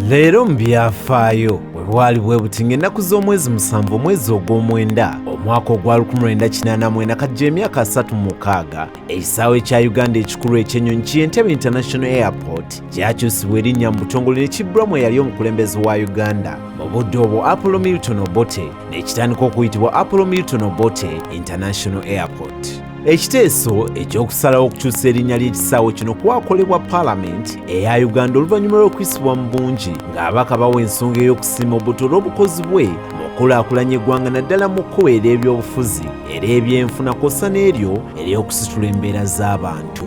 Leero mu byafaayo bwe bwali bwe buti ng'ennaku z'omwezi 7 omwezi ogw'omwenda omwaka ogwa 1984, kajja emyaka 36, ekisaawe kya Uganda ekikulu ekyennyonyi ki Entebbe International Airport kyakyusibwa erinnya mu butongole ne kibbulamu eyali omukulembeze wa Uganda mu budde obwo, Apollo Milton Obote, nekitandika okuyitibwa Apollo Milton Obote International Airport. Ekiteeso ekyokusalawo okukyusa erinnya ly'ekisaawe kino kwakolebwa Paalamenti eya Uganda oluvannyuma lw'okuyisibwa mu bungi ng'ababaka bawa ensonga ey'okusiima Obote olw'obukozi bwe mu kukulaakulanya eggwanga, naddala mu kkubo ery'ebyobufuzi, ery'ebyenfuna kw'ossa n'eryo ery'okusitula embeera z'abantu.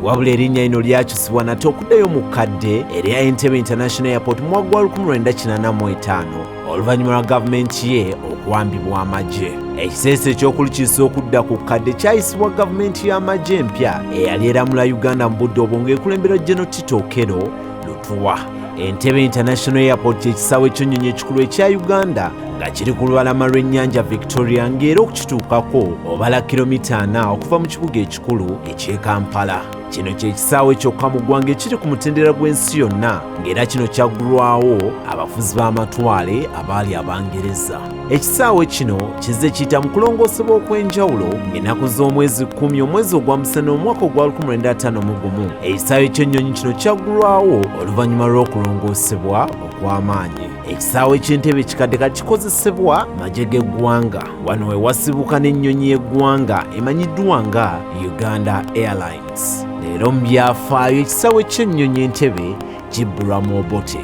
Wabula erinnya lino lyakyusibwa nate okuddayo mu kkadde erya Entebbe International Airport mu mwaka gwa 1985 oluvannyuma lwa gavumenti ye okuwambibwa amagye. Ekiteeso eky'okulukyusa okudda ku kkadde kyayisibwa gavumenti y'amagye empya eyali eramula Uganda mu budde obwo ng'ekulemberwa General Tito Okello Lutwa. Entebbe International Airport kyekisaawe ky'ennyonyi ekikulu ekya Uganda nga kiri ku lubalama lw'ennyanja Victoria, ng'era okukituukako obala kilomita 4 okuva mu kibuga ekikulu eky'e Kampala. Kino kye kisaawe kyokka mu ggwanga ekiri ku mutendera gw'ensi yonna, ng'era kino kyaggulwawo abafuzi b'amatwale abaali Abangereza. Ekisaawe kino kizze kiyita mu kulongoosebwa okw'enjawulo. Ng'ennaku z'omwezi 10 omwezi ogwa Musana omwaka ogwa 1951, ekisaawe ky'ennyonyi kino kyaggulwawo oluvannyuma lw'okulongoosebwa okw'amaanyi. Ekisaawe ky'Entebe kikadde kati kikozesebwa magye g'eggwanga. Wano we wasibuka n'ennyonyi y'eggwanga emanyiddwa nga Uganda Airlines. Leero mu byafaayo, ekisaawe ky'ennyonyi Entebe kibbulwa mu Obote.